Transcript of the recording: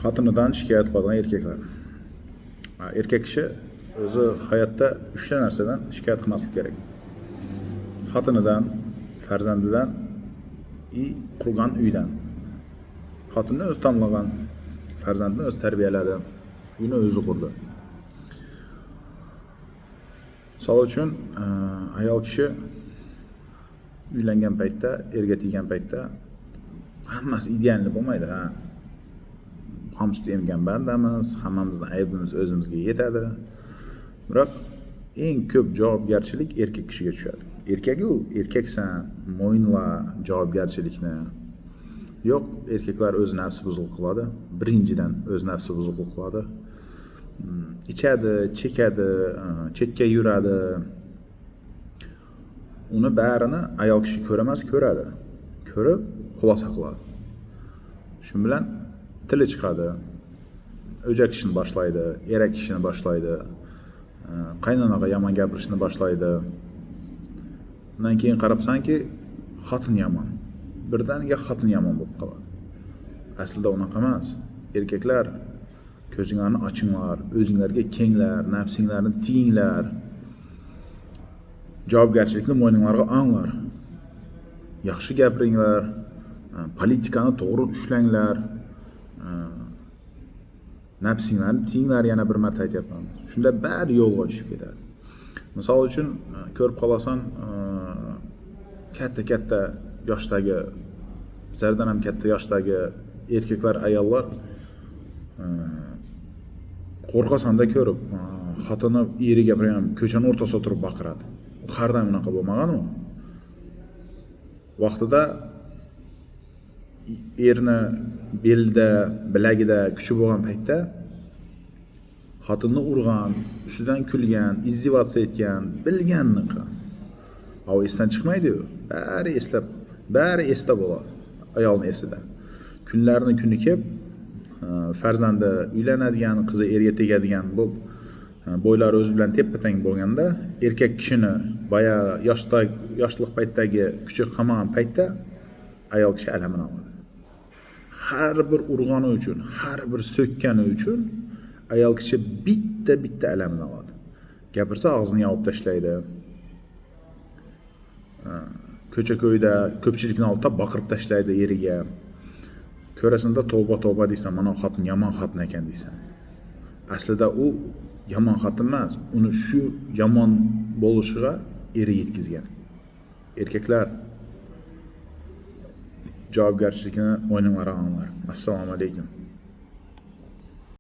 Xotinidan shikoyat qiladigan erkaklar. Erkak kishi o'zi hayotda uchta narsadan shikoyat qilmaslik kerak. Xotinidan, farzandidan и qurgan uydan. Xotinni o'zi tanlagan, farzandni o'zi tarbiyaladi, uyni o'zi qurdi. Misol uchun, ayol kishi uylangan paytda, erga teggan paytda hammasi idealni bo'lmaydi, ha. Xom sut emgan bandamiz, hammamizni aybimiz o'zimizga yetadi. Biroq eng ko'p javobgarchilik erkak kishiga tushadi. Erkak-u, erkaksan, mo'yinla javobgarchilikni. Yo'q, erkaklar o'z nafsi buzuqlik qiladi. Birinchidan o'z nafsi buzuqlik qiladi. Ichadi, chekadi, chetga yuradi. Uni barini ayol kishi ko'ramas, ko'radi. Ko'rib xulosa qiladi. Shu bilan tili chiqadi. O'jakishni boshlaydi, erakishni boshlaydi. Qaynonaga yomon gapirishni boshlaydi. Undan keyin qarabsanki, xotin yomon. Birdaniga xotin yomon bo'lib qoladi. Aslida unaqa emas. Erkaklar, ko'zinglarni ochinglar, o'zinglarga kenglar, nafsinglarni tiyinglar. Javobgarchilikni mo'yninglarga olinglar. Yaxshi gapiringlar, politikani to'g'ri ushlanglar. Nafsinglarni tiyinglar, yana bir marta aytyapman. Shunda bari yo'lga tushib ketadi. Misol uchun, ko'rib qolasan, katta-katta yoshdagi, bizlardan ham katta yoshdagi erkaklar, ayollar, qo'rqasanda ko'rib, xotini eriga prям ko'chani o'rtasida turib baqiradi. U har doim unaqa bo'lmagan u. Vaqtida erni belida, bilagida kuchi bo'lgan paytda xotinni urgan, ustidan kulgan, издеваться etgan, bilganini qilgan. U esdan chiqmaydi-yu. Bari eslab, bari esda bo'ladi ayolni esida. Kunlarni kuni kelib, farzandi uylanadigan, qizi erga tegadigan bo'lib, bo'ylari o'zi bilan teppa-teng bo'lganda, erkak kishini boya yoshda, yoshlik paytdagi kuchi qolmagan paytda ayol kishi alamini oladi. Har bir urg'ani uchun, har bir so'kkani uchun ayol kishi bitta-bitta alamini oladi. Gapirsa og'zini yopib tashlaydi. Ko'cha-ko'yda ko'pchilikni oldida baqirib tashlaydi eriga. Ko'rasanda tavba tavba deysan, mana xotin yomon xotin ekan deysan. Aslida u yomon xotin emas, uni shu yomon bo'lishiga eri yetkazgan. Erkaklar, javobgarchilikni mo'yninglarga olinglar. Assalomu alaykum.